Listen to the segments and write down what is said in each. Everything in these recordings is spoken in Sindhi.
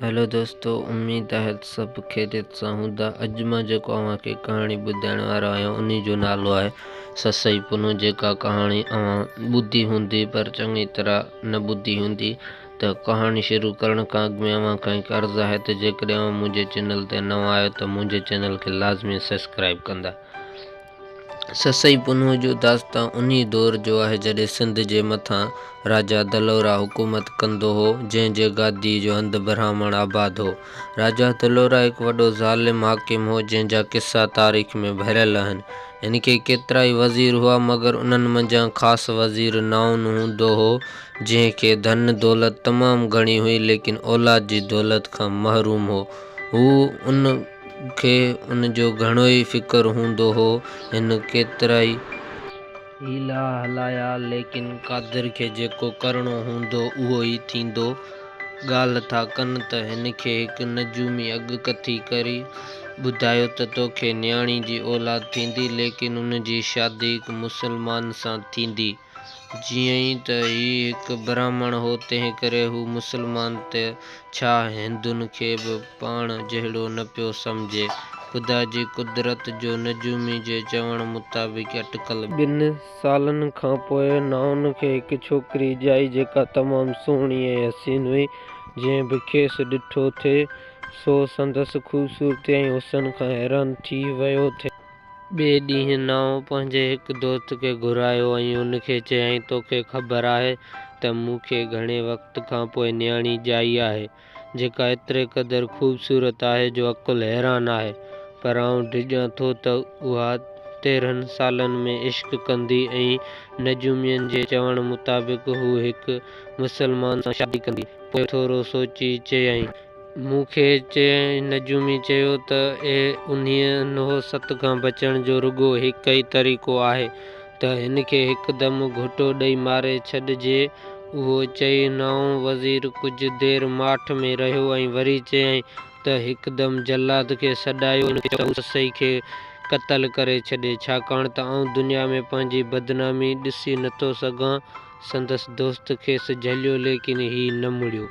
هيلو دوستو اميد آهي ته سڀ خيريت سان هوندا. اڄ مان جيڪو اوهان کي ڪهاڻي ٻڌائڻ وارو آهيان انهي جو نالو آهي سسئي پنهون جيڪا ڪهاڻي اوهان ٻڌي هوندي پر چڱي طرح نه ٻڌي هوندي ته ڪهاڻي شروع ڪرڻ کان اڳ ۾ اوهان کان هڪ عرض آهي ته جيڪڏهن اوهان منهنجي چينل تي نوان آهيو ته منهنجي چينل کي لازمي سبسڪرائب ڪندا. سسئي پنهون جو داستان انهي دور جو آهي جڏهن سنڌ جي مٿان راجا دلوراء حڪومت ڪندو هو، جنهن جي گاديء جو هنڌ برهمڻ آباد هو. راجا دلوراء هڪ وڏو ظالم حاڪم هو، جنهن جا قصا تاريخ ۾ ڀريل آهن. هن کي ڪيترائي وزير هئا، مگر انهن منجهان خاص وزير نائون هوندو هو، جنهن کي ڌن دولت تمام گهڻي هئي، ليڪن اولاد جي دولت کان محروم هو. هو ان کي ان جو گهڻوئي فڪر هوندو هو. هن ڪيترائي. حيلا هلايا، ليڪن قادر کي جيڪو ڪرڻو هوندو اهو ئي ٿيندو. ڳالهه ٿا ڪن ته هن کي هڪ نجومي اڳڪٿي ڪري ٻڌايو ته توکي نياڻي جي اولاد ٿيندي، ليڪن ان جي شادي هڪ مسلمان سان ٿيندي. جيئن ته هي هڪ براهمڻ هو، تنهنڪري هو مسلمان ته ڇا هندن کي به پاڻ جهڙو نه پيو سمجهي. خدا جي قدرت جو نجومي جي چوڻ مطابق اٽڪل. ٻن سالن کان پوء نائون کي هڪ ڇوڪري ڄائي، جيڪا تمام سهڻي ۽ حسين هئي. جنهن به کيس ڏٺو ٿي، سو سندس خوبصورتي ۽ حسن کان حيران ٿي ويو ٿي. ٻئي ڏينهن نائون پنهنجي هڪ دوست کي گهرايو ۽ ان کي چيائين، توکي خبر آهي ته مون کي گهڻي وقت کان پوء نياڻي ڄائي آهي، جيڪا ايتري قدر خوبصورت آهي جو عقل حيران آهي، پر آئون ڊڄان ٿو ته اها 13 سالن ۾ عشق ڪندي ۽ نجومين جي چوڻ مطابق هو هڪ مسلمان سان شادي ڪندي. پوء ٿورو سوچي چيائين. مون کي نجومي چيو ته انهيء نحوست کان بچڻ جو رڳو هڪ ئي طريقو آهي ته هن کي هڪدم گهوٽو ڏئي ماري ڇڏجي. اهو چئي نائون وزير ڪجهه دير ماٺ ۾ رهيو ۽ وري چيائين ته هڪدم جلاد کي سڏايو ۽ ان کي چئو ته هو سسئي کي قتل ڪري ڇڏي، ڇاڪاڻ ته آئون دنيا ۾ پنهنجي بدنامي ڏسي نٿو سگهان. سندس دوست کيس جهليو ليڪن هي نه مڙيو.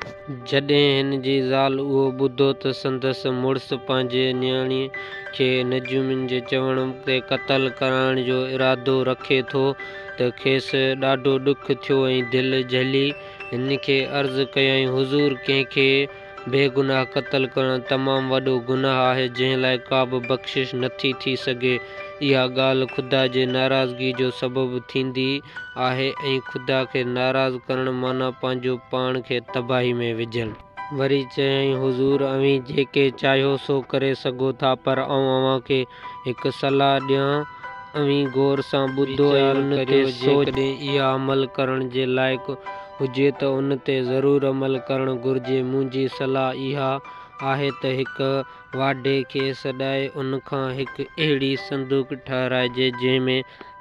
جڏهن هن جي زال اهو ٻڌو ته سندس مڙس پنهنجي نياڻيء کي نجومين جي چوڻ تي قتل ڪرائڻ جو ارادو رکي ٿو ته کيس ڏاڍو ڏک ٿيو ۽ دل جهلي هن کي عرض ڪيائين، حضور! ڪنهن کي بيگناهه قتل ڪرڻ تمام وڏو گناهه آهي، جنهن لاء ڪابه بخشش نٿي ٿي سگهي. اها ڳالهه خدا جي ناراضگيء جو سبب ٿيندي آهي ۽ خدا کي ناراض ڪرڻ معنيٰ پنهنجو پاڻ کي تباهي ۾ وجهڻ. وري چيائين، حضور! اوهين جيڪي چاهيو سو ڪري سگهو ٿا، پر آئون اوهان کي هڪ صلاح ڏيان، اوهين غور سان ٻڌو ۽ ان تي سوچ. جيڪڏهن اها عمل ڪرڻ جي لائق هجي ته ان تي ضرور عمل ڪرڻ گهرجي. منهنجي صلاح اها آهي ته هڪ واڍي کي سڏائي ان کان هڪ اهڙي صندوق ٺهرائجي جنهن ۾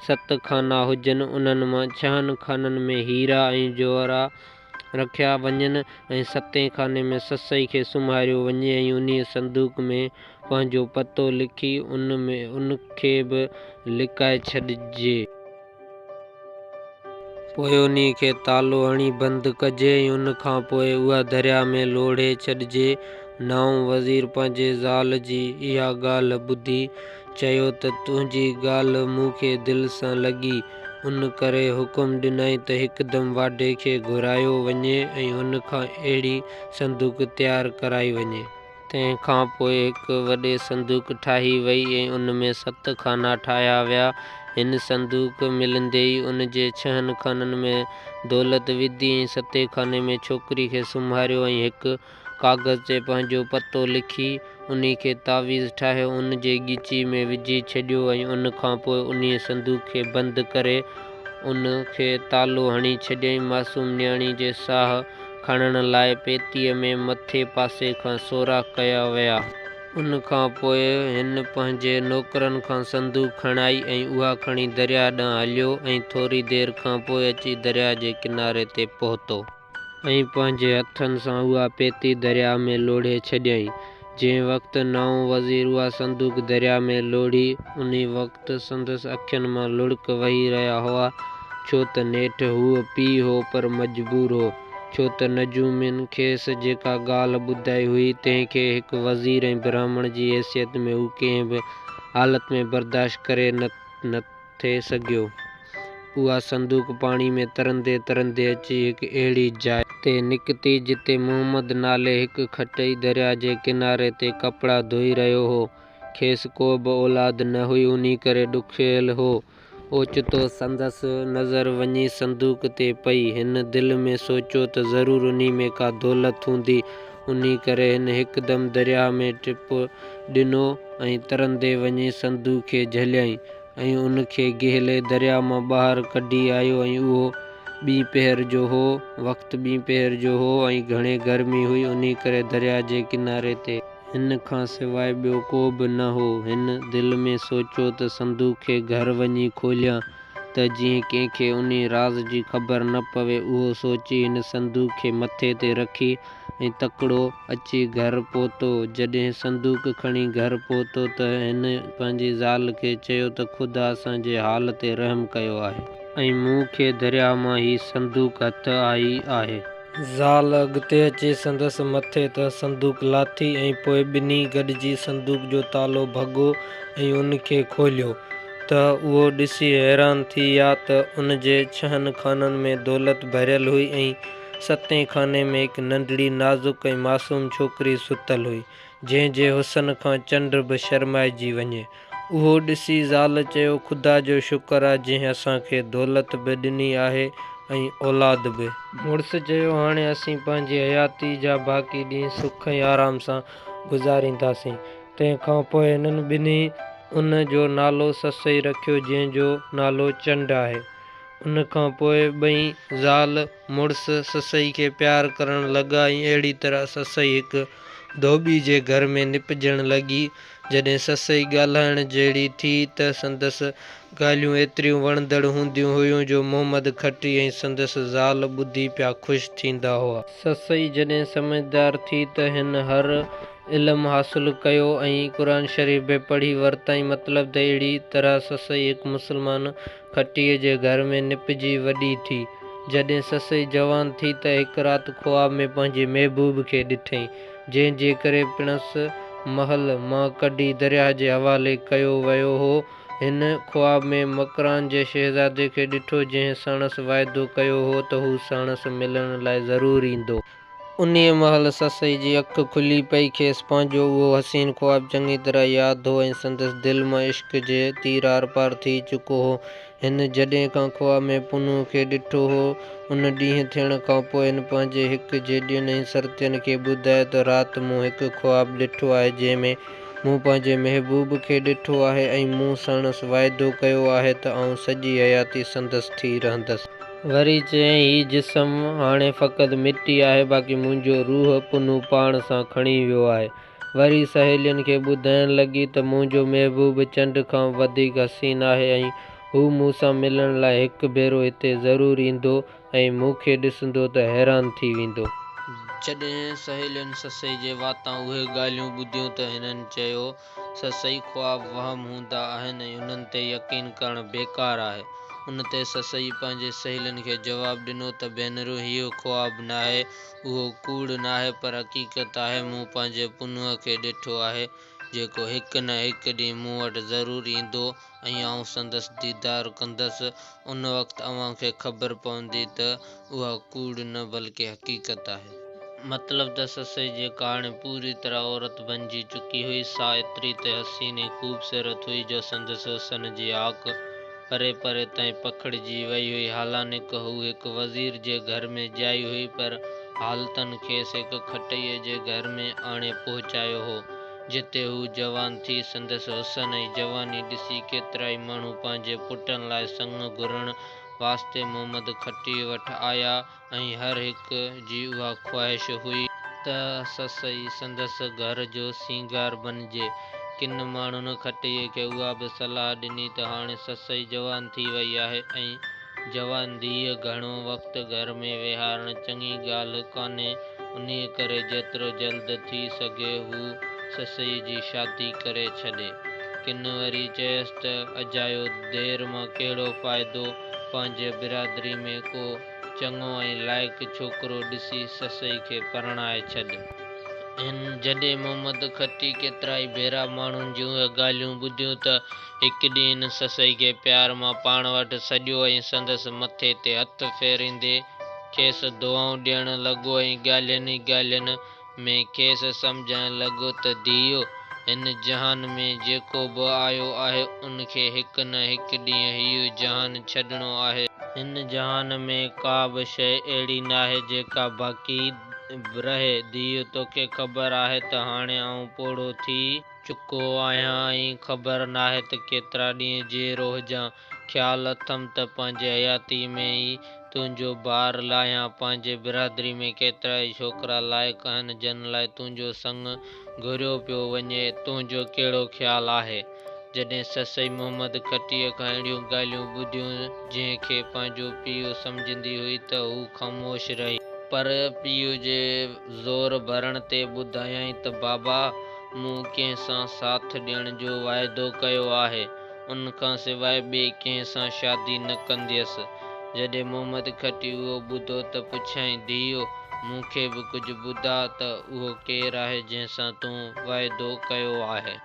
ست خانا هجن، انهن مان ڇهن خانن ۾ هيرا ۽ جواهرات رکيا وڃن ۽ ستين خاني ۾ سسئي کي سمهاريو وڃي ۽ انهيء صندوق ۾ پنهنجو پتو لکي ان کي به لڪائي ڇڏجي. پوء انهيء کي تالو هڻي بند ڪجي ۽ ان کان پوء اها درياء ۾ لوڙهي ڇڏجي. نائون وزير پنهنجي زال جي اها ڳالهه ٻڌي چيو ته تنهنجي ڳالهه مون کي دل سان لڳي. ان ڪري حڪم ڏنائين ته هڪدم واڍي کي گهرايو وڃي ۽ ان کان اهڙي صندوق تيار ڪرائي وڃي. تنهن کان پوء هڪ وڏي صندوق ٺاهي وئي ۽ ان ۾ ست خانا ٺاهيا ويا. هن صندوق ملندي ئي ان جي ڇهن خانن ۾ دولت وڌي ۽ ستين خاني ۾ ڇوڪري کي سمهاريو ۽ هڪ ڪاغذ تي پنهنجو پتو لکي، انهي کي تعويذ ٺاهي ان جي ڳچيء ۾ وجهي ڇڏيو ۽ ان کان پوء انهيء صندوق کي بند ڪري ان کي تالو هڻي ڇڏيائين. معصوم نياڻيء جي ساهه کڻڻ لاء پيتيء ۾ مٿي پاسي کان سوراخ ڪيا ويا. ان کان پوء هن پنهنجي نوڪرن کان صندوق کڻائي ۽ اها کڻي درياهه ڏانهن هليو ۽ ٿوري دير کان پوء اچي درياهه جي ڪناري تي پهتو. ۽ پنهنجي هٿن سان اها پيتي درياهه ۾ لوڙهي ڇڏيائين. جنهن وقت نائون وزير اها صندوق درياهه ۾ لوڙهي، انهي وقت سندس اکين مان لڙڪ وهي رهيا هئا، ڇو ته نيٺ هو پيء هو پر مجبور هو. ڇو ته نجومين کيس جيڪا ڳالهه ٻڌائي هئي، تنهن کي هڪ وزير ۽ براهمڻ جي حيثيت ۾ هو ڪنهن به حالت ۾ برداشت ڪري نه ٿي سگهيو. اها صندوق پاڻي ۾ ترندي ترندي اچي هڪ اهڙي جاء. تي نڪتي، جتي محمد نالي هڪ کٽئي درياء جي ڪناري تي ڪپڙا ڌوئي رهيو هو. کيس ڪو به اولاد نه هئي، انهي ڪري ڏکويل هو. اوچتو سندس نظر وڃي صندوق تي پئي. هن دل ۾ سوچيو ته ضرور انهي ۾ ڪا دولت هوندي. انهي ڪري هن هڪدم درياهه ۾ ٽپ ڏنو ۽ ترندي وڃي صندوق کي جهليائين ۽ ان کي گهلي درياهه مان ٻاهر ڪڍي آيو ۽ اهو ٻين پهر جو هو. وقت ٻين پهر جو هو ۽ گهڻي گرمي هئي، انهي ڪري درياهه جي ڪناري تي. هن کان سواء ٻيو ڪو به نه هو. هن دل ۾ سوچيو ته صندوق کي گهر وڃي کوليان ته جيئن ڪنهن کي انهي راز جي خبر نه پوي. اهو سوچي هن صندوق کي مٿي تي رکي ۽ تڪڙو اچي گهر پهتو. جڏهن صندوق کڻي گهر پهتو ته هن پنهنجي زال کي چيو ته خدا اسان جي حال تي رحم ڪيو آهي. ۽ مون کي درياهه مان هي صندوق هٿ آئي آهي. زال اڳتي اچي سندس مٿي تان صندوق لاٿي ۽ پوء ٻنهي گڏجي صندوق جو تالو ڀڳو ۽ ان کي کوليو ته اهو ڏسي حيران ٿي ويا ته ان جي ڇهن خانن ۾ دولت ڀريل هئي ۽ ستين خاني ۾ هڪ ننڍڙي نازڪ ۽ معصوم ڇوڪري ستل هئي، جنهن جي حسن کان چنڊ به شرمائجي وڃي. اهو ڏسي زال چيو، خدا جو شڪر آ جنهن اسان کي دولت به ڏني آهي ۽ اولاد به. مڙس چيو، هاڻي اسين پنهنجي حياتيء جا باقي ڏينهن سک ۽ آرام سان گذارينداسين. تنهن کان پوء هنن ٻنهي ان جو نالو سسئي رکيو جنهن جو نالو چنڊ آهي. ان کان پوء ٻئي زال مڙس سسئي کي پيار ڪرڻ لڳا ۽ اهڙي طرح سسئي هڪ ڌوٻي جي گهر ۾ نپجڻ لڳي. جڏهن سسئي ڳالهائڻ جهڙي ٿي ته سندس ڳالهيون ايتريون وڻندڙ هونديون هيون جو محمد کٽي ۽ سندس زال ٻڌي پيا خوش ٿيندا هئا. سسئي جڏهن سمجهدار ٿي ته هن هر علم حاصل ڪيو ۽ قرآن شريف به پڙهي ورتائين. مطلب ته اهڙي طرح سسئي هڪ مسلمان کٽيء جي گهر ۾ نپجي وڏي ٿي. جڏهن سسئي جوان ٿي ته هڪ رات خواب ۾ پنهنجي محبوب کي ڏٺئين، جنهن جي ڪري پڻس محل مان ڪڍي درياهه جي حوالي ڪيو ويو هو. هن خواب ۾ مڪران جي شهزادي کي ڏٺو، جنهن ساڻس واعدو ڪيو هو ته هو ساڻس ملڻ لاء ضرور ايندو. انهيء مهل سسئي جي اک کلي پئي. کيس پنهنجو اهو حسين خواب چڱي طرح ياد هو ۽ سندس دل مان عشق جي تير آرپار ٿي چڪو هو. هن جڏهن کان خواب ۾ پنهونء کي ڏٺو هو، ان ڏينهن ٿيڻ کان پوء هن پنهنجي هڪ جيڏين ۽ سرتين کي ٻڌايو ته رات مون هڪ خواب ڏٺو آهي، جنهن ۾ مون پنهنجي محبوب کي ڏٺو آهي ۽ مون ساڻس واعدو ڪيو آهي ته آئون سڄي حياتي سندس ٿي رهندس. وري چيائين، هي جسم هاڻي فقط مٽي آهي، باقي منهنجو روح پنهون پاڻ سان کڻي ويو آهي. وري سهيلين کي ٻڌائڻ لڳي ته منهنجو محبوب چنڊ کان به وڌيڪ حسين آهي ۽ هو مون سان ملڻ لاء هڪ ڀيرو هتي ضرور ايندو ۽ مون کي ڏسندو ته حيران ٿي ويندو. جڏهن سهيلين سسئي جي واتان اهي ڳالهيون ٻڌيون ته هنن چيو، سسئي خواب وهم هوندا آهن ۽ انهن تي يقين ڪرڻ بيڪار آهي. ان تي سسئي پنهنجي سهيلين کي جواب ڏنو ته ڀينرون هيء خواب ناهي، اهو ڪوڙ ناهي پر حقيقت آهي، مون پنهنجي پنهونء کي ڏٺو آهي، جيڪو هڪ نه هڪ ڏينهن مون وٽ ضرور ايندو ۽ آئون سندس ديدار ڪندس، ان وقت اوهان کي خبر پوندي ته اها ڪوڙ نه بلڪه حقيقت آهي. مطلب ته سسئي جيڪا هاڻي پوري طرح عورت بنجي چڪي هئي، سا ايتري ته حسين ۽ خوبصورت هئي جو سندس حسن جي هاڪ پري پري تائين پکڙجي وئي هئي. حالانڪ هوء هڪ وزير جي گهر ۾ ڄائي هئي، پر حالتن کيس هڪ کٽئيء جي گهر ۾ آڻي پهچايو هو. جتي هوء جوان ٿي. سندس حسن ۽ جواني ڏسي ڪيترائي ماڻهو پنهنجي پٽن لاء سڱ گهرڻ واسطي محمد کٽيء وٽ آيا ۽ هر هڪ جي اها خواهش هئي. ته سسئي سندس گهر جو سينگار بنجي. ڪن ماڻهن کٽيء کي اها به صلاح ڏني ته هاڻي سسئي جوان ٿي وئي آهي ۽ جوان ڌيء گهڻو وقت گهر ۾ ويهارڻ چڱي ڳالهه ڪانهي، انهيء ڪري جيترو جلد ٿي سگهي هو سسئيء جي شادي ڪري ڇڏي. ڪن وري چيس ته اجايو دير مان ڪهڙو فائدو، پنهنجي برادري ۾ ڪو چڱو ۽ لائق ڇوڪرو ڏسي سسئي کي پرڻائي ڇڏ. هن جڏهن محمد کٽي ڪيترائي ڀيرا ماڻهن جون اهي ڳالهيون ٻڌيون ته هڪ ڏينهن هن سسئي کي پيار مان پاڻ وٽ سڏيو ۽ سندس مٿي تي هٿ ڦيريندي کيس دعائون ڏيڻ لڳو ۽ ڳالهين ئي ڳالهين ۾ کيس سمجهائڻ لڳو ته ڌيء! هن جهان ۾ جيڪو به آيو آهي، ان کي هڪ نه هڪ ڏينهن هيء جهان ڇڏڻو آهي. هن جهان ۾ ڪا به شيء اهڙي ناهي، جيڪا باقي رهي. ڌيء! توکي خبر آهي ته هاڻي آئون پوڙهو ٿي. چڪو آهيان ۽ خبر ناهي ته ڪيترا ڏينهن جيئرو هجان. خيال اٿم ته پنهنجي حياتيء ۾ ئي تنهنجو بار لاهيان. پنهنجي برادريء ۾ ڪيترائي ڇوڪرا لائق آهن، جن لاء تنهنجو سڱ گهريو پيو وڃي. تنهنجو ڪهڙو خيال آهي؟ جڏهن سسئي محمد کٽيء کان اهڙيون ڳالهيون ٻڌيون، جنهن کي پنهنجو پيء سمجهندي هئي ته هوء خاموش رهي. پر پيء جي زور ڀرڻ تي ٻڌايائين ته بابا! مون ڪنهن سان ساٿ ڏيڻ جو واعدو ڪيو آهي، ان کان سواء ٻئي ڪنهن سان شادي نه ڪنديس. جڏهن محمد کٽي اهو ٻڌو ته پڇيائين، ڌيء! مون کي به ڪجهه ٻڌاء ته اهو ڪير آهي جنهن سان تون واعدو ڪيو آهي؟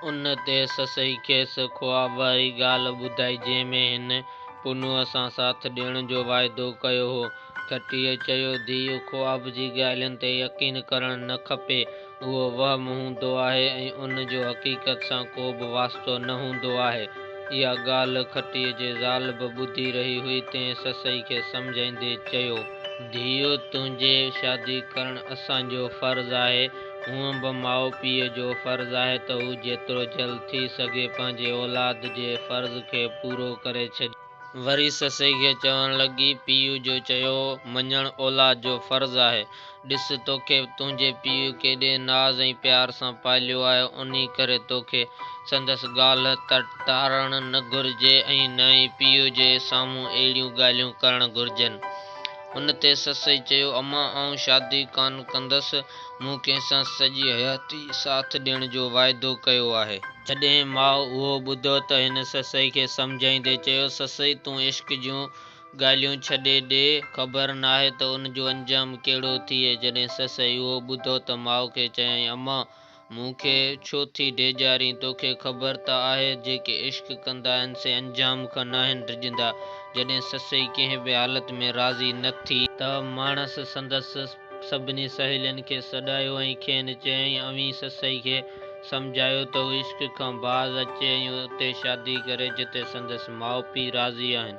ان تي سسئي کيس خواب واري ڳالهه ٻڌائي، جنهن ۾ هن پنهونء سان ساٿ ڏيڻ جو واعدو ڪيو هو. کٽيء چيو، ڌيء، خواب جي ڳالهين تي يقين ڪرڻ نه کپي. اهو وهم هوندو آهي ۽ ان جو حقيقت سان ڪو به واسطو نه هوندو آهي. اها ڳالهه کٽيء جي زال به ٻڌي رهي هئي، تنهن سسئي کي سمجهائيندي چيو. ڌيء، تنهنجي شادي ڪرڻ اسان جو فرض آهي. هونء به ماء پيء جو فرض آهي ته هو جيترو جلد ٿي سگهي پنهنجي اولاد جي فرض کي پورو ڪري ڇڏي. وري سسئي کي چوڻ لڳي، پيء جو چيو مڃڻ اولاد جو فرض آهي. ڏس، توکي تنهنجي پيء ڪيڏي ناز ۽ پيار سان پاليو آهي، انهي ڪري توکي سندس ڳالهه ٽارڻ نه گهرجي ۽ نه ئي پيء جي سامهون اهڙيون ڳالهيون ڪرڻ گهرجن. ان تي سسئي چيو، امان، آئون شادي ڪانه ڪندس. مون ڪنهن سان سڄي حياتي ساٿ ڏيڻ جو واعدو ڪيو آهي. جڏهن ماء اهو ٻڌو ته هن سسئي کي سمجهائيندي چيو، سسئي تون عشق جون ڳالهيون ڇڏي ڏي، خبر ناهي ته ان جو انجام ڪهڙو ٿئي. جڏهن سسئي اهو ٻڌو ته ماء کي چيائين، امان! مون کي ڇو ٿي ڊيڄارين؟ توکي خبر ته آهي جيڪي عشق ڪندا آهن سي انجام کان ناهن ڊڄندا. جڏهن سسئي ڪنهن به حالت ۾ راضي نه ٿي، ته ماڻس سندس سڀني سهيلين کي سڏايو ۽ کين چيائين، اوهين سسئي کي سمجهايو ته هو عشق کان باز اچي ۽ اتي شادي ڪري جتي سندس ماء پيء راضي آهن.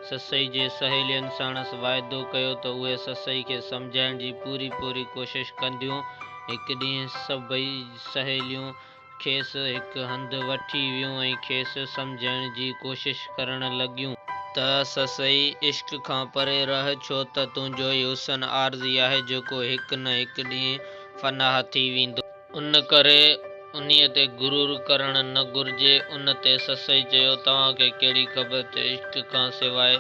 سسئي جي سهيلين ساڻس واعدو ڪيو ته اهي سسئي کي سمجهائڻ جي پوري پوري ڪوشش ڪنديون. هڪ ڏينهن سڀئي سهيليون کيس هڪ هنڌ وٺي ويون ۽ کيس سمجهائڻ جي ڪوشش ڪرڻ لڳيون. ته سسئي، عشق کان پري رهه، ڇو ته تنهنجو هي حسن عارضي آهي، جيڪو هڪ نه هڪ ڏينهن فنا ٿي ويندو. ان ڪري انهيء تي غرور ڪرڻ نه گهرجي. ان تي سسئي چيو، توهان کي ڪهڙي خبر ته عشق کان سواء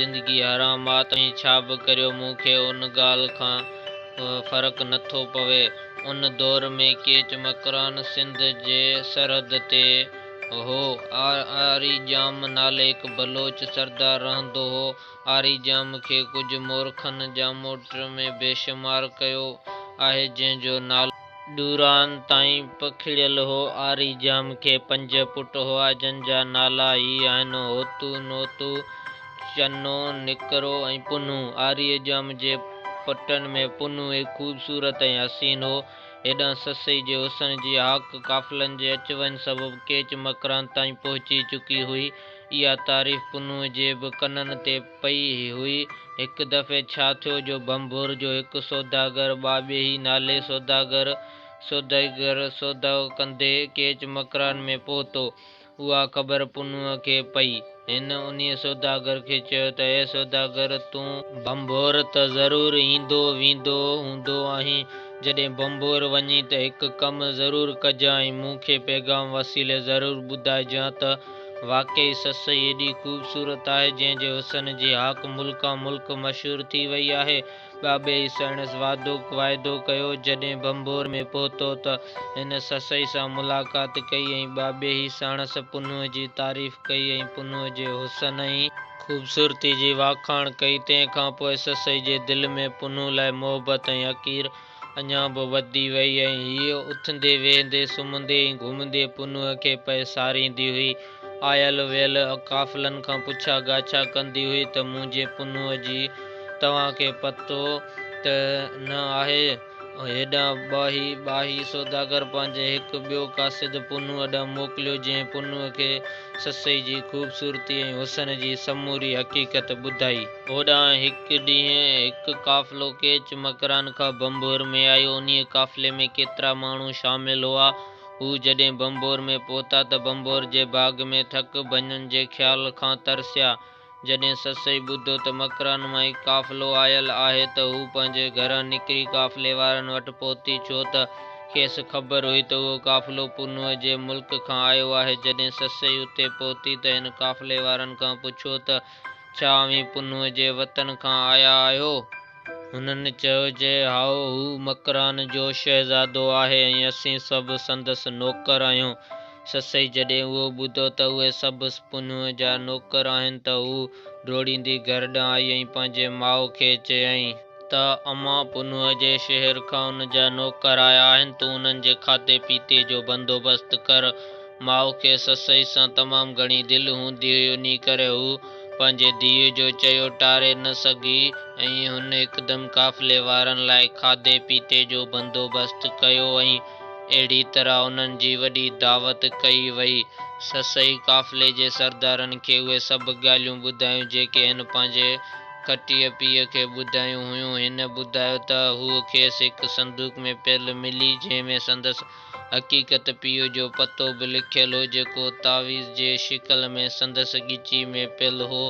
زندگي حرام آ، توهين ڇا به ڪريو، مون کي ان ڳالهه کان فرق نه ٿو پوي. ان دور ۾ ڪيچ مڪران سنڌ جي سرحد تي هو. آري ڄام نالي هڪ بلوچ سردار رهندو هو. آري ڄام کي ڪجهه مورخن ڄاموٽ ۾ به شمار ڪيو آهي، جنهن جو نالو. ڏورانهن تائين پکڙيل هو. آري ڄام کي پنج پٽ هئا، جن جا نالا هي آهن، هوتو، نوتو، چنو، نڪرو ۽ پنهون. آريء ڄام جي پٽن ۾ پنهون هڪ خوبصورت ۽ حسين هو. هيڏانهن سسئي جي حسن جي هاڪ قافلن جي اچ وڃ سبب ڪيچ مڪران تائين پهچي چڪي هئي. اها تعريف پنهونء جي به ڪنن تي پئي هئي. هڪ دفعي ڇا ٿيو جو ڀنڀور جو هڪ سوداگر ٻاٻيهي نالي سوداگر سوداگر سودو ڪندي ڪيچ مڪران ۾ پهتو. اها خبر پنهونء کي پئي. هن انهيء سوداگر کي چيو ته اي سوداگر! تون ڀنڀور ته ضرور ايندو ويندو هوندو آهين، جڏهن ڀنڀور وڃين ته هڪ ڪم ضرور ڪجانء ۽ مون کي پيغام وسيلي ضرور ٻڌائجان ته واقعي سسئي ايڏي خوبصورت آهي، جنهن جي حسن جي هاڪ ملڪان ملڪ مشهور ٿي وئي آهي. ٻاٻيهي ساڻس وعدو واعدو ڪيو. جڏهن ڀنڀور ۾ پهتو ته هن سسئي سان ملاقات ڪئي ۽ ٻاٻيهي ساڻس پنهونء جي تعريف ڪئي ۽ پنهونء جي حسن ۽. خوبصورتي جي واکاڻ ڪئي. تنهن کان پوء سسئي جي دل ۾ پنهون لاء محبت ۽ اڪير اڃا به وڌي وئي ۽ هيء اٿندي ويهندي، سمهندي ۽ گهمندي پنهونء کي پئي ساريندي هئي. آيل ويل قافلن کان پڇا ڳاڇا ڪندي هئي ته منهنجي پنهونء جي توهان کي پتو ته نه آهي؟ هيڏانهن ٻاهي سوداگر پنهنجي هڪ ٻيو قاصد پنهونء ڏانهن موڪليو، جنهن پنهونء کي سسئي جي خوبصورتي ۽ حسن جي سموري حقيقت ٻڌائي. هوڏانهن هڪ ڏينهن هڪ قافلو ڪيچ مڪران کان ڀنڀور ۾ آيو. انهيء قافلي ۾ ڪيترا ماڻهو شامل هئا. هو جڏهن ڀنڀور ۾ پهتا ته ڀنڀور جي باغ ۾ ٿڪ ڀڃڻ جي خيال کان ترسيا. جڏهن سسئي ٻڌو ته مڪران مان هڪ قافلو آيل آهي ته هوء پنهنجي گهران نڪري قافلي وارن وٽ پهتي، ڇو ته کيس خبر هئي ته اهو قافلو پنهونء جي ملڪ کان آيو آهي. جڏهن سسئي اتي پهتي ته هن قافلي وارن کان پڇيو ته، ڇا اوهين پنهونء جي وطن کان آيا آهيو؟ هنن چيو، جي هائو، هو مڪران جو شهزادو آهي ۽ اسين سڀ سندس نوڪر آهيون. سسئي جڏهن اهو ٻڌو ته اهي سڀ پنهونء جا نوڪر آهن ته هوء ڊوڙيندي گهر ڏانهن آئي ۽ پنهنجي ماء کي چيائين. ته امان پنهونء جي شهر کان ان جا نوڪر آيا آهن، تون انهن جي کاڌي پيتي جو بندوبست ڪر. ماء کي سسئي سان تمام گهڻي دل هوندي هئي، انهي ڪري هوء پنهنجي ڌيء جو چيو ٽاري نه سگهي ۽ هن هڪدم قافلي وارن لاء کاڌي پيتي جو بندوبست ڪيو ۽ اهڙي طرح انهن جي وڏي دعوت ڪئي وئي. سسئي قافلي جي سردارن کي اهي سڀ ڳالهيون ٻڌايون، جيڪي هن پنهنجي کٽيء پيء کي ٻڌايون هيون. هن ٻڌايو ته هوء کيس هڪ صندوق ۾ پيل ملي، جنهن ۾ سندس حقيقت پيء جو پتو به لکيل هو، جيڪو تعويذ جي شڪل ۾ سندس ڳچيء ۾ پيل هو،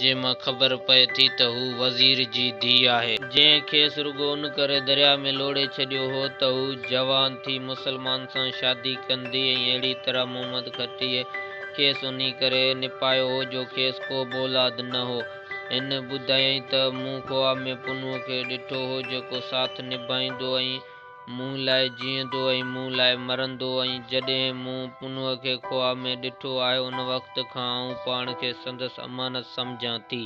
جنهن مان خبر پئي ٿي ته هوء وزير جي ڌيء آهي. جنهن کيس رڳو ان ڪري درياء ۾ لوڙهي ڇڏيو هو ته هوء جوان ٿي مسلمان سان شادي ڪندي ۽ اهڙي طرح محمد کٽيء کيس انهي ڪري نپايو هو جو کيس ڪو به اولاد نه هو. هن ٻڌايائين ته مون خواب ۾ پنهونء کي ڏٺو هو جيڪو ساٿ نڀائيندو ۽ مون لاء جيئندو ۽ مون لاء مرندو ۽ جڏهن مون پنهونء کي خواب ۾ ڏٺو آهي ان وقت کان آئون پاڻ کي سندس امانت سمجهان ٿي.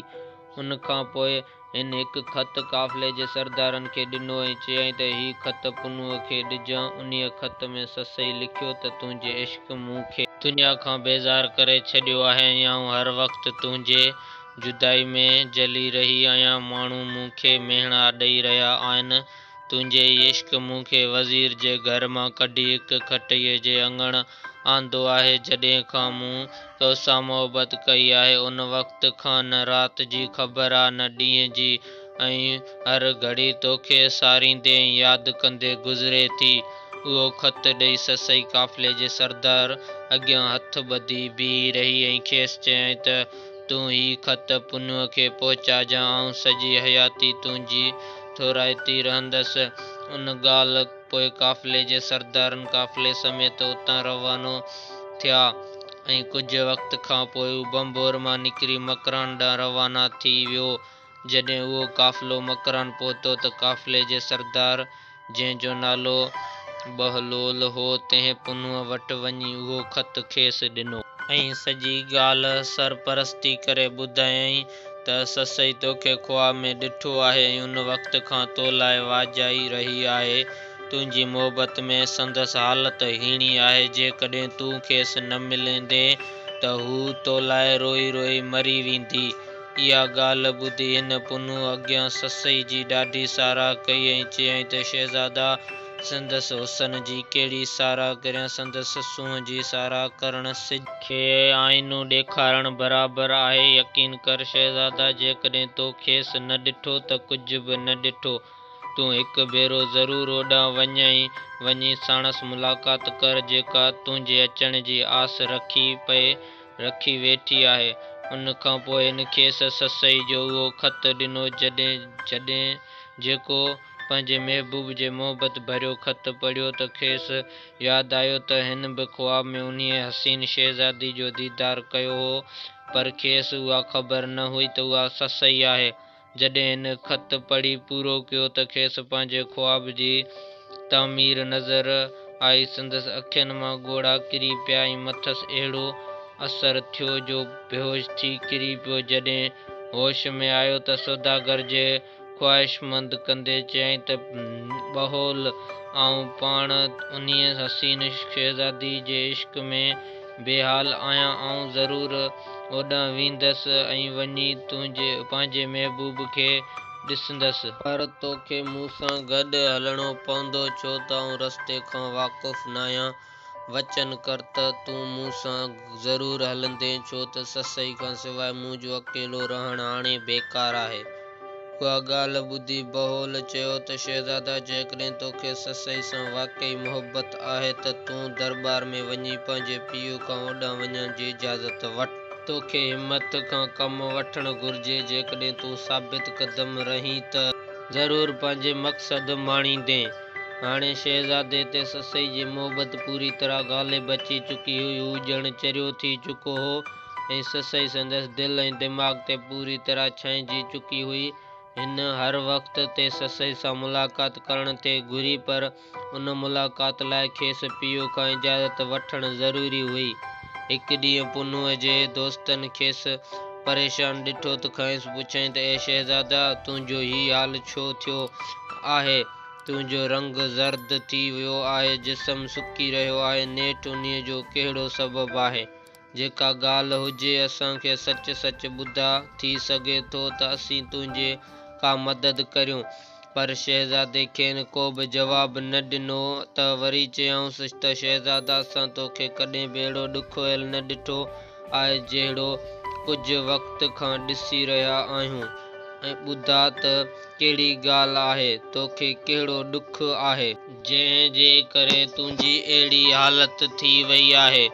ان کان پوء هن هڪ خط قافلي جي سردارن کي ڏنو ۽ چيائين ته هي خط پنهونء کي ڏجان. انهيء خط ۾ سسئي لکيو ته تنهنجي عشق مون کي. دنيا کان بيزار ڪري ڇڏيو آهي ۽ آئون هر وقت تنهنجي جدائي ۾ جلي رهي آهيان. ماڻهو مون کي مهڻا ڏئي رهيا آهن. تنهنجي ئي عشق مون کي وزير جي گهر مان ڪڍي هڪ کٽيء جي اڱڻ آندو آهي. جڏهن کان مون توسان محبت ڪئي آهي، ان وقت کان نه رات جي خبر آ نه ڏينهن جي ۽ هر گهڙي توکي ساريندي ۽ ياد ڪندي گذري ٿي. اهو خط ڏئي سسئي قافلي جي سردار اڳيان هٿ ٻڌي بيهي رهي ۽ کيس چيائين ته، تون هي خط پنهونء کي پهچائجان، آئون سڄي حياتي تنهنجي ٿورائتي رهندس. ان ڳالهه پوء قافلي جي سردارن قافلي سميت اتان روانو ٿيا ۽ ڪجهه وقت کان پوء هو ڀنڀور مان نڪري مڪران ڏانهن روانا ٿي ويو. جڏهن اهو قافلو مڪران پهتو ته قافلي جي سردار جنهن جو نالو بهلول هو، تنهن پنهونء وٽ وڃي اهو خط کيس ڏنو. ۽ سڄي ڳالهه سرپرستي ڪري ٻڌايائين ته سسئي توکي خواب ۾ ڏٺو آهي ۽ ان وقت کان تو لاء واجهائي رهي آهي. تنهنجي محبت ۾ سندس حالت هيڻي آهي، جيڪڏهن تون کيس نه ملندين ته هوء تو لاء روئي روئي مري ويندي. اها ڳالهه ٻڌي هن پنهون اڳيان سسئي جي ڏاڍي ساراهه ڪئي ۽ چيائين ته شهزادا! سندس حسن جي ڪهڙي ساراهه ڪريان، سندس سونهن جي ساراهه ڪرڻ سج کي آئينو ڏيکارڻ برابر آهي، يقين ڪر شهزادا! جيڪڏهن تو کيس نه ڏٺو ته ڪجهه به نه ڏٺو. تون هڪ ڀيرو ضرور اوڏانهن وڃ ۽ وڃي ساڻس ملاقات ڪر، جيڪا تنهنجي اچڻ جي آس رکي پئي رکي ويٺي آهي. ان کان پوء هن کيس سسئي جو اهو خط ڏنو، جڏهن جڏهن جيڪو پنهنجي محبوب جي محبت ڀريو خط پڙهيو ته کيس ياد آيو ته هن به خواب ۾ انهيء حسين شهزادي جو ديدار ڪيو هو، پر کيس اها خبر نه هئي ته اها سسئي آهي. جڏهن هن خط پڙهي پورو ڪيو ته کيس پنهنجي خواب جي تعمير نظر آئي. سندس اکين مان ڳوڙها ڪري پيا ۽ مٿس اهڙو اثر ٿيو جو بيهوش ٿي ڪري پيو. جڏهن هوش ۾ آيو ته سوداگر جي خواهشمند ڪندي چيائين ته بهلول، آئون پاڻ انهيء حسين شهزادي جي عشق ۾ بيحال آهيان. آئون ضرور اوڏانهن ويندس ۽ وڃي تنهنجي پنهنجي محبوب کي ڏسندس. پر توکي مون سان گڏ هلڻو پوندو، ڇو ته آئون رستي کان واقف ناهيان. وچن ڪر ته تون مون سان ضرور هلندين، ڇو ته سسئي کان سواء منهنجو اڪيلو رهڻ هاڻي بيڪار آهي. اها ڳالهه ٻڌي بهلول چيو ته شهزادا، جيڪڏهن توکي سسئي سان واقعي محبت آهي ته تون درٻار ۾ وڃي پنهنجي پيء کان اوڏانهن وڃڻ جي اجازت وٺ. توکي همٿ کان ڪم وٺڻ گهرجي، جيڪڏهن تون ثابت قدم رهين ته ضرور پنهنجي مقصد ماڻيندين. هاڻي شهزادي تي سسئي جي محبت پوري طرح غالب اچي چڪي هئي. هو ڄڻ چريو ٿي چڪو هو ۽ سسئي سندس دل ۽ دماغ تي پوري طرح ڇانئجي چڪي هئي. هن هر وقت تي سسئي سان ملاقات ڪرڻ ٿي گهري پر ان ملاقات لاء کيس پيء کان اجازت وٺڻ ضروري هئي. هڪ ڏينهن پنهونء جي دوستن کيس پريشان ڏٺو ته کانئس پڇيائين ته اي شهزادا! تنهنجو هي حال ڇو ٿيو آهي؟ تنهنجو رنگ زرد ٿي ويو آهي، جسم سڪي رهيو آهي، نيٺ انهيء جو ڪهڙو سبب آهي؟ جيڪا ڳالهه هجي، اسان کي سچ سچ ٻڌاء، ٿي سگهي ٿو ته اسين تنهنجي ڪا مدد ڪريون. پر شهزادي کين ڪوبه جواب نه ڏنو ته وري چيائونس ته شهزادا، اسان توکي ڪڏهن به اهڙو ڏکويل نه ڏٺو آهي، جهڙو ڪجهه وقت کان ڏسي رهيا آهيون ۽ ٻڌاء ته ڪهڙي ڳالهه آهي، توکي ڪهڙو ڏک آهي؟ جنهن جي ڪري تنهنجي اهڙي حالت ٿي وئي آهي.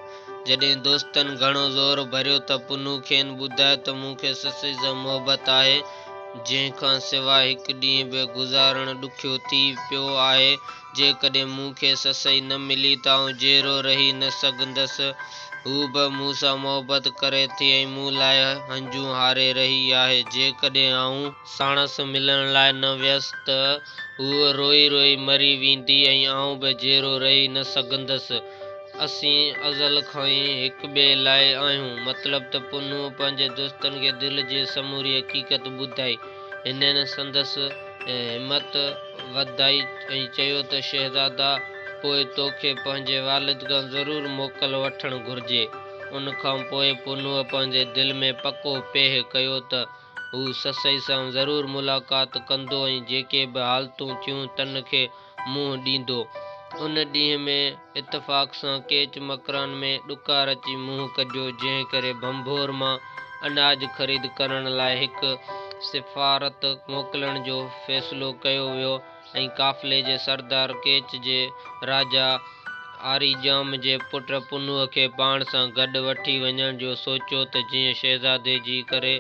جڏهن دوستن گهڻو زور ڀريو ته پنهون کين ٻڌايو ته مون کي سسئي سان محبت آهي، جنهن کان سواء هڪ ڏينهن به گذارڻ ڏکيو ٿي پيو آهي. جيڪڏهن مون کي سسئي نه ملي ته آئون جيئرو رهي نه سگهندس. هوء به مون سان محبت ڪري ٿي ۽ مون لاء هنجون هاري رهي آهي. جيڪڏهن آئون. ساڻس ملڻ لاء نه ويس ته هوء روئي روئي مري ويندي ۽ آئون به جيئرو رهي نه سگهندس. اسين ازل کان ئي هڪٻئي لاء آهيون. مطلب ته پنهونء پنهنجي دوستن کي دل جي سموري حقيقت ٻڌائي. هنن سندس همت وڌائي ۽ چيو ته شهزادا، پوء توکي پنهنجي والد کان ضرور موڪل وٺڻ گهرجي. ان کان پوء پنهونء پنهنجي دل ۾ پڪو پهه ڪيو ته هو سسئي سان ضرور ملاقات ڪندو ۽ جيڪي به حالتون ٿيون تن کي منهن ڏيندو. ان ڏينهن ۾ اتفاق سان ڪيچ مڪران ۾ ڏڪار اچي منهن ڪڍيو، جنهن ڪري ڀنڀور مان اناج خريد ڪرڻ لاء هڪ سفارت موڪلڻ جو فيصلو ڪيو ويو ۽ قافلي جي سردار ڪيچ جي راجا آري ڄام جي پٽ پنهونء کي پاڻ سان گڏ وٺي وڃڻ جو سوچيو ته جيئن شهزادي جي ڪري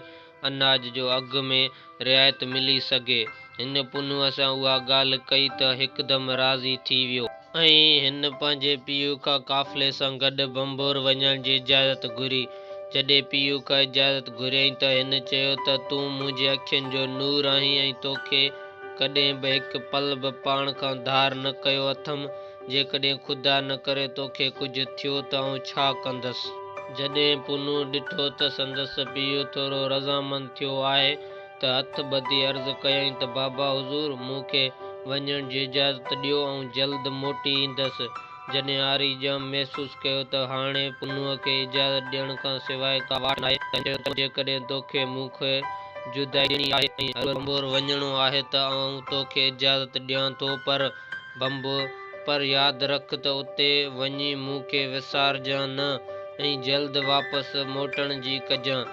اناج جو اگهه ۾ رعايت ملي سگهي. هن پنهونء سان اها ڳالهه ڪئي ته هڪدم راضي ٿي ويو. ۽ هن پنهنجي پيء کان قافلي سان گڏ ڀنڀور وڃڻ جي اجازت گهري. جڏهن پيء کان اجازت گهريائين ته هن چيو ته تون منهنجي اکين جو نور آهين ۽ توکي ڪڏهن به هڪ پل به پاڻ کان ڌار نه ڪيو اٿم، جيڪڏهن خدا نه ڪري توکي ڪجهه ٿيو ته آئون ڇا ڪندس؟ جڏهن پنهون ڏٺو ته سندس پيء ٿورو رضامند ٿيو آهي ته هٿ ٻڌي عرض ڪيائين ته بابا حضور! مون کي وڃڻ جي اجازت ڏيو، آئون جلد موٽي ايندس. جڏهن آري ڄام محسوس ڪيو ته هاڻي پنهونء کي اجازت ڏيڻ کان سواء ڪا واٽ ناهي ته هن چيو ته جيڪڏهن توکي مون کي جدائي ڏيڻي آهي ۽ هروڀرو وڃڻو آهي ته آئون توکي اجازت ڏيان ٿو پر ڀنڀور، پر ياد رک ته اتي وڃي مون کي وسارجان نه ۽ جلد واپس موٽڻ جي ڪجان.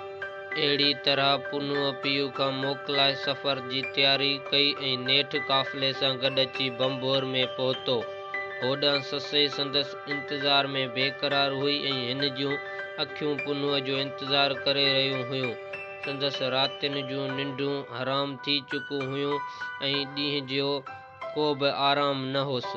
اهڙي طرح پنهونء پيء کان موڪلائي سفر جي تياري ڪئي ۽ نيٺ قافلي سان گڏ اچي ڀنڀور ۾ پهتو. هوڏانهن سسئي سندس انتظار ۾ بيقرار هئي ۽ هن جون اکيون پنهونء جو انتظار ڪري رهيون هيون. سندس راتين جون ننڊون حرام ٿي چڪون هيون ۽ ڏينهن جو ڪو به آرام نه هوس.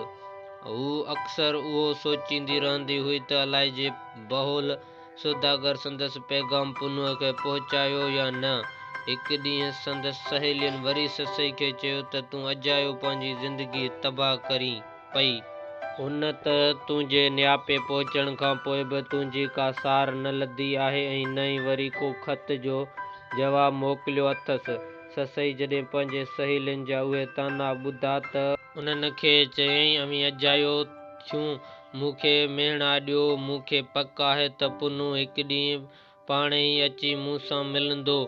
هوء اڪثر اهو سوچيندي رهندي هئي ته الائجي بهول سوداگر سندس پيغام پنهونء کي پهچايو يا نه. هڪ ڏينهن سندس سهيلين وري سسئي کي چيو ته تون اجايو پنهنجي زندگي تباهه ڪرين پئي. هن ته تنهنجي نياپي پهچڻ کان پوء به تنهنجي ڪا سار نه لڌي آهي ۽ نه ئي وري ڪو خط جو جواب موڪليو اٿس. سسئي جڏهن پنهنجي سهيلين جا اهي طعنا ٻڌا ته. انهن کي چيائين، اوهين اجايو ٿيون مون کي مهڻا ڏيو، مون کي پڪ آهي ته پنهون هڪ ڏينهن پاڻهي ئي اچي مون سان ملندو.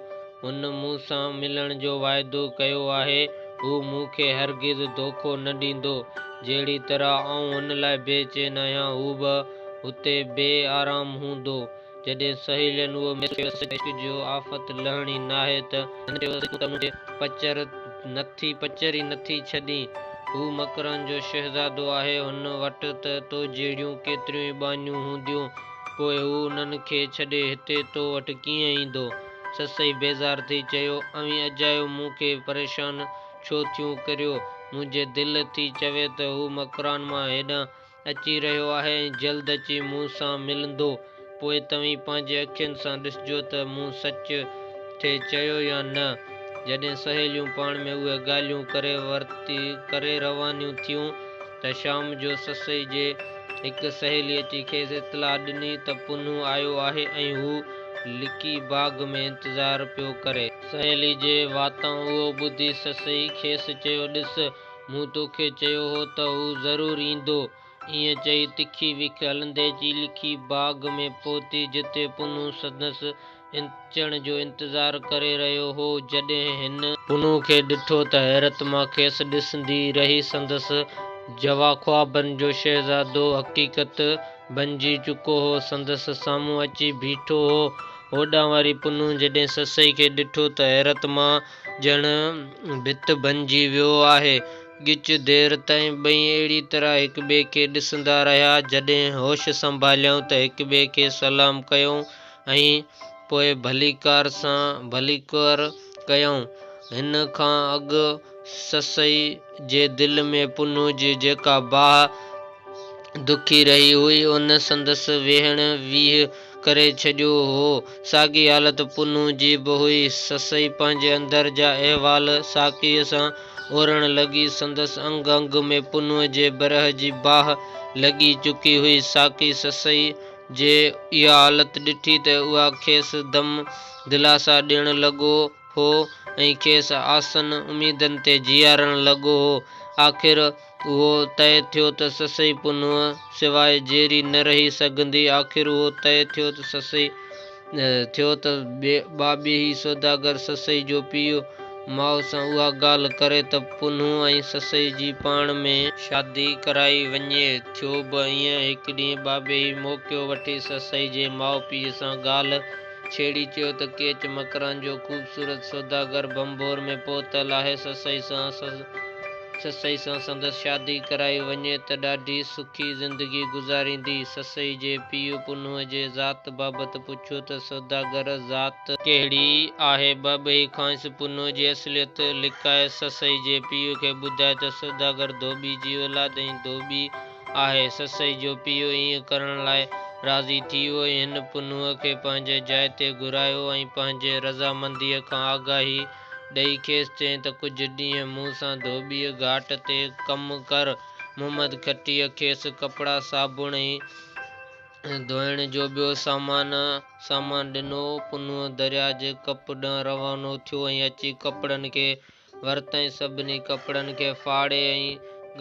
هن مون سان ملڻ جو واعدو ڪيو آهي. هو مون کي هرگز دوکو نه ڏيندو. جهڙي طرح آئون هن لاء بي چين آهيان، هو به هتي بي آرام هوندو. جڏهن سهيلين اهو محسوس ڪيو ته عشق جو آفت لهڻي ناهي ته هن چيو ته تون ته منهنجي پچر نٿي پچر ئي نٿي ڇڏين. هو مڪران جو شهزادو آهي، هن وٽ ته تو جهڙيون ڪيتريون ئي ٻانهيون هونديون، پوء هو انهن کي ڇڏي هتي تو وٽ ڪيئن ايندو؟ سسئي بيزار ٿي چيو، اوهين اجايو مون کي پريشان ڇو ٿيون ڪريو؟ منهنجي دل ٿي چوي ته هو مڪران مان هيڏانهن اچي رهيو آهي ۽ جلد اچي مون سان ملندو. پوء توهين پنهنجي اکين سان ڏسجو ته مون سچ ٿي چيو يا نه. جڏهن سهيليون پاڻ ۾ اهي ڳالهيون ڪري ڪري روانيون ٿيون ته شام جو سسئي جي هڪ سهيلي اچي کيس اطلاع ڏني ته پنهون آيو آهي ۽ هو لڪي باغ ۾ انتظار پيو ڪري. سهيلي جي واتان اهو ٻڌي سسئي کيس چيو، ڏس! مون توکي چيو هو ته هو ضرور ايندو. ائين چئي تکي وک هلندي اچي لکي باغ ۾ پهتي، جتي پنهون سندس اچڻ جو انتظار ڪري رهيو هو. جڏهن هن. پنهون کي ڏٺو ته حيرت مان کيس ڏسندي رهي. سندس خوابن جو شهزادو حقيقت بنجي چڪو هو. سندس سامهون اچي بيٺو هو. هوڏانهن وري پنهون جڏهن سسئي کي ڏٺو ته حيرت مان ڄڻ ڀت بنجي ويو آهي. ڳچ دير تائين ٻئي اهڙي طرح هڪٻئي کي ڏسندا رهيا. جڏهن هوش سنڀاليائون ته هڪٻئي کي سلام ڪيائون ۽ پوء ڀليڪار سان ڀليڪار ڪيائون. هن کان اڳ سسئي جي دل ۾ پنهون جي جيڪا باهه دکي رهي هئي، ان سندس ويهڻ 20 ڪري ڇڏيو هو. ساڳي حالت پنهون جي به هئي. سسئي پنهنجي اندر جا احوال ساقيء سان اورڻ لڳي. سندس انگ انگ ۾ پنهونء جي برهه جي باهه لڳي چڪي هئي. ساقي سسئي جي اها حالت ڏٺي ته اها کيس دم دلاسا ڏيڻ لڳو هو ۽ کيس آسن اميدن تي جيئارڻ لڳو هو. آخر اهو طئي ٿيو ته سسئي پنهونء سواء جيئري نه رهي سگهندي. آخر اهو طئي ٿيو ته سسئي ٿيو ته ٻاٻيهي سوداگر سسئي جو پيء ماء سان اها ڳالهه ڪري ته پنهون ۽ سسئي جي پاڻ ۾. شادي ڪرائي وڃي. ٿيو به ائين، هڪ ڏينهن ٻاٻيهي موقعو وٺي سسئي جي ماء پيء سان ڳالهه ڇيڙي چيو ته ڪيچ مڪران جو خوبصورت سوداگر ڀنڀور ۾ پهتل آهي، سسئي سان سسئي سان سندس شادي ڪرائي وڃي ته ڏاڍي سکي زندگي گذاريندي. سسئي جي پيء پنهونء جي ذات بابت پڇيو ته سوداگر ذات. ڪهڙي آهي؟ ٻاٻيهي کانئس پنهونء جي اصليت لڪائي سسئي جي پيء کي ٻڌائي ته سوداگر ڌوٻي جي اولاد ۽ ڌوٻي آهي. سسئي جو پيء ائين ڪرڻ لاء راضي ٿي ويو ۽ هن پنهونء کي پنهنجي جاء تي گهرايو ۽ پنهنجي رضامنديء کان آگاهي ڏئي کيس چيائين ته ڪجهه ڏينهن مون سان ڌوٻيء گهاٽ تي ڪم ڪر. محمد کٽيء کيس ڪپڙا، صابڻ ۽ ڌوئڻ جو ٻيو سامان سامان ڏنو. پنهون درياء جي ڪپ ڏانهن روانو ٿيو ۽ اچي ڪپڙن کي ورتائين. سڀني ڪپڙن کي ڦاڙي ۽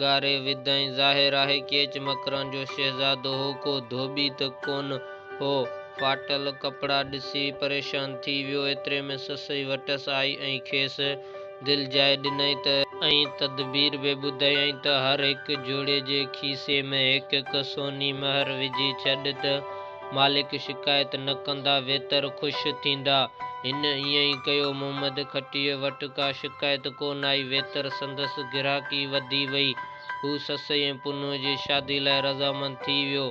ڳاري وڌائين. ظاهر آهي ڪيچ مڪران جو شهزادو هو، ڪو ڌوٻي ته ڪونه هو. ڦاٽل ڪپڙا ڏسي پريشان ٿي ويو. ايتري ۾ سسئي وٽس آئي ۽ کيس دلجاء ڏنائين ته. ۽ تدبير به ٻڌايائين ته هر هڪ جوڙي جي کيسي ۾ هڪ هڪ سوني مهر وجهي ڇڏ ته مالڪ شڪايت نه ڪندا، ويتر خوش ٿيندا. هن ائين ئي ڪيو. محمد کٽيء وٽ ڪا شڪايت ڪونه آئي، ويتر سندس گراهڪي وڌي وئي. هو سسئي ۽ پنهونء جي شادي لاء رضامند ٿي ويو.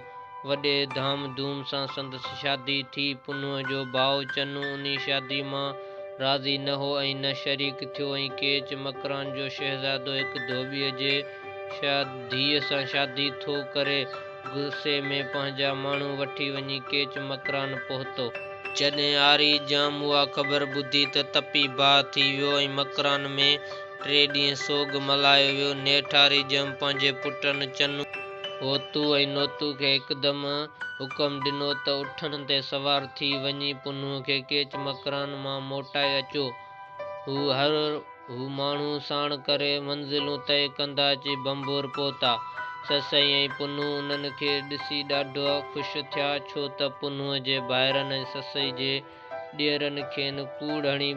وڏي ڌام ڌوم سان سندس شادي ٿي. پنهونء جو ڀاء چنو انهي شادي مان راضي نه هو ۽ نه شريڪ ٿيو ۽ ڪيچ مڪران جو شهزادو هڪ ڌوٻيء جي ڌيء سان شادي ٿو ڪري. غصي ۾ پنهنجا ماڻهو وٺي وڃي ڪيچ مڪران پهتو. جڏهن آري ڄام اها خبر ٻڌي ته تپي باهه ٿي ويو ۽ مڪران ۾ ٽي ڏينهن سوڳ ملهايو ويو. نيٺ آري ڄام پنهنجي پٽن چنو، هوتو ۽ نوتو کي هڪدم حڪم ڏنو ته اٺن تي سوار ٿي وڃي پنهونء کي ڪيچ مڪران مان موٽائي اچو. هو هر هو ماڻهو ساڻ ڪري منزلون طئي ڪندا اچي ڀنڀور پهتا. سسئي ۽ پنهون انهن کي ڏسي ڏاڍا خوش ٿيا، ڇو ته پنهونء جي ڀائرن ۽ سسئي جي ڏيرن کين ڪوڙ هڻي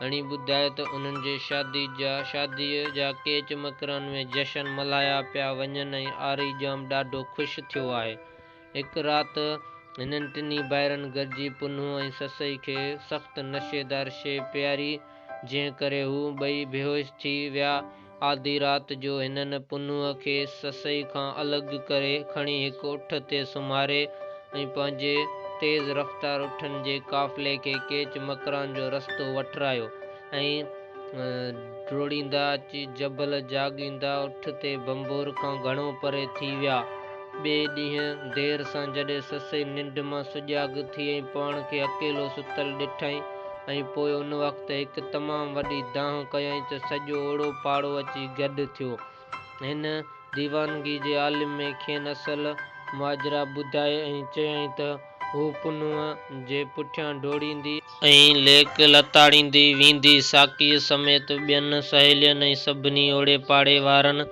هڻي ٻڌايو ته انهن جي شادي جا شاديء جا ڪيچ مڪران ۾ جشن ملهايا پيا وڃن ۽ آري ڄام ڏاڍو خوش ٿيو آهي. هڪ رات هنن ٽنهي ڀائرن گڏجي پنهون ۽ سسئي کي سخت نشيدار شيء پياري، جنهن ڪري هو ٻئي بيهوش ٿي ويا. آڌي رات جو هنن پنهونء کي سسئي کان الڳ ڪري کڻي هڪ اٺ تي سمهاري ۽ پنهنجي تيز رفتار اٺن جي قافلي کي ڪيچ مڪران جو رستو وٺرايو ۽ ڊوڙيندا اچي جبل جهاڳيندا اٺ تي ڀنڀور کان گهڻو پري ٿي ويا. ٻئي ڏينهن دير سان جڏهن سسئي ننڊ مان سجاڳ ٿي ۽ پاڻ کي اڪيلو ستل ڏٺائين ۽ پوء ان وقت هڪ تمام وڏي دانهن ڪيائين ته سڄو اوڙو پاڙو اچي گڏ ٿيو. هن ديوانگي جي عالم ۾ کين اصل ماجرا ٻڌائي ۽ چيائين ته هو پنهونء جي پٺيان ڊوڙيندي، ۽ ليڪ لتاڙيندي ويندي ساقيء سميت ٻين سهيلين ۽ سڀني اوڙي پاڙي وارن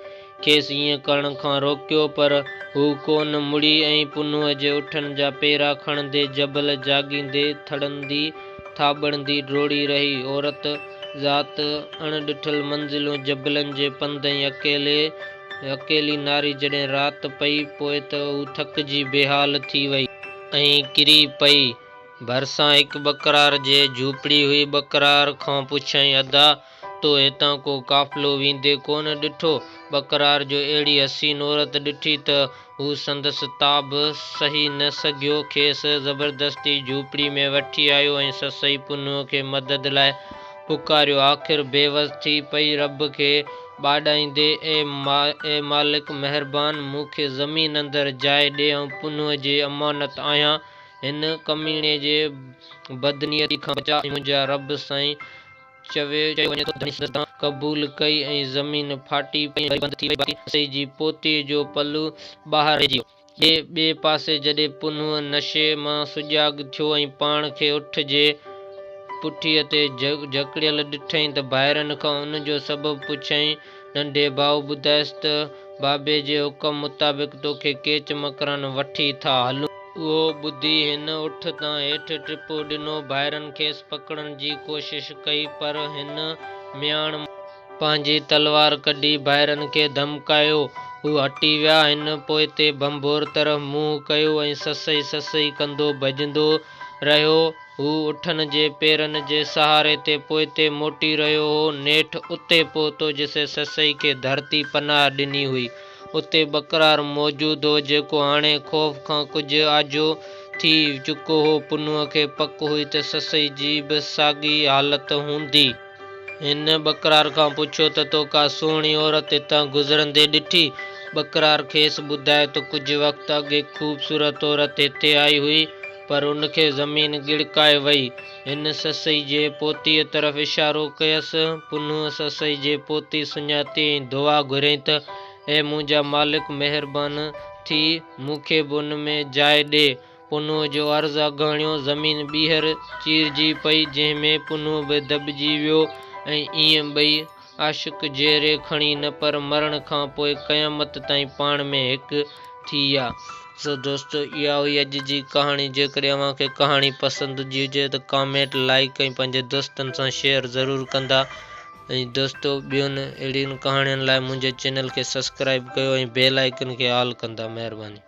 کيس ائين ڪرڻ کان روڪيو، پر هوء ڪونه مڙي ۽ پنهونء جي اٺن جا پيرا کڻندي، جبل جهاڳيندي، ٿڙندي ٿاٻڙندي ڊوڙي رهي. عورت ذات اڻ ڏٺل منزلون، جبلن جي پنڌ ۽ اڪيلي اڪيلي ناري جڏهن رات پئي، پوء ته هوء ٿڪجي بيحال ٿي وئي. ۽ ڪري پئي. ڀرسان هڪ ٻڪرار جي جهوپڙي هئي. ٻڪرار کان پڇيائين، ادا! تو هتان ڪو قافلو ويندي ڪونه ڏٺو؟ ٻڪرار جو اهڙي حسين عورت ڏٺي ته هو سندس تاب سهي نه سگهيو. کيس زبردستي جهوپڙي ۾ وٺي آيو ۽ سسئي پنهونء کي مدد لاء پڪاريو. آخر بيوس ٿي پئي رب کي ٻاڏائيندي، اي مالڪ مهربان! مون کي زمين اندر جاء ڏي، آئون پنهونء جي امانت آهيان. هن ڪميڻي جي بدنيتي کان بچاء ۽ منهنجا رب سائين چيو وڃي ٿو ته ڌڻي سندس دانهن قبول ڪئي ۽ زمين ڦاٽي پئي ۽ دري بند ٿي وئي باقي سسئي جي پوتيء جو پلو ٻاهر رهجي ويو. ٻئي پاسي جڏهن پنهون نشي مان سجاڳ ٿيو ۽ پاڻ کي اٺ جي پٺيء تي جڪڙيل ڏٺائين ته ڀائرن کان ان جو سبب پڇيائين. ننڍي ڀاء ٻڌايس ته بابي جي حڪم مطابق توکي ڪيچ مڪران وٺي ٿا هلون. اهو ٻڌي هن اٺ تان هيٺ ٽپو ڏنو. ڀائرن کيس پڪڙڻ جي ڪوشش ڪئي، پر هن مياڻ مان پنهنجي تلوار ڪڍي ڀائرن کي ڌمڪايو. هو هٽي ويا. هن پوئتي ڀنڀور طرف منهن ڪيو ۽ سسئي سسئي ڪندو ڀڄندو رهيو. هو اٺن جي پيرن جي سهاري تي پوئتي موٽي رهيو هو. نيٺ اتي پهتو جتي سسئي کي ڌرتي پناهه ڏني هئي. اتي ٻڪرار موجود هو، جيڪو هاڻي خوف کان ڪجهه آجو ٿي چڪو هو. پنهونء کي پڪ هئي ته سسئي جي به ساڳي حالت هوندي. هن ٻڪرار کان پڇيو ته تو ڪا سهڻي عورت هتان گذرندي ڏٺي؟ ٻڪرار کيس ٻڌايو ته ڪجهه وقت اڳ هڪ خوبصورت عورت هتي آئي هئي، پر ان کي زمين ڳڙڪائي وئي. هن سسئي جي پوتيء طرف اشارو ڪيس. پنهونء سسئي جي پوتي سڃاتي ۽ دعا گهريائين ته، اي منهنجا مالڪ مهربان ٿي مون کي به ان ۾ جاء ڏي. پنهونء جو عرض اگهاڻيو، زمين ٻيهر چيرجي پئي، جنهن ۾ پنهون به دٻجي ويو ۽ ائين ٻئي عاشق جيئري کڻي نه پر مرڻ کان پوء قيامت تائين پاڻ ۾ هڪ ٿي ويا. سو دوستو اها هئي اڄ جي ڪهاڻي جيڪڏهن اوهان کي ڪهاڻي پسند جي هجي ته ڪامينٽ لائيڪ ۽ پنهنجي دوستن سان شيئر ضرور ڪندا ۽ دوستو ٻين اهڙين ڪهاڻين لاء منهنجي چينل کي سبسڪرائيب ڪيو ۽ بيل آئيڪن کي آل ڪندا مهرباني.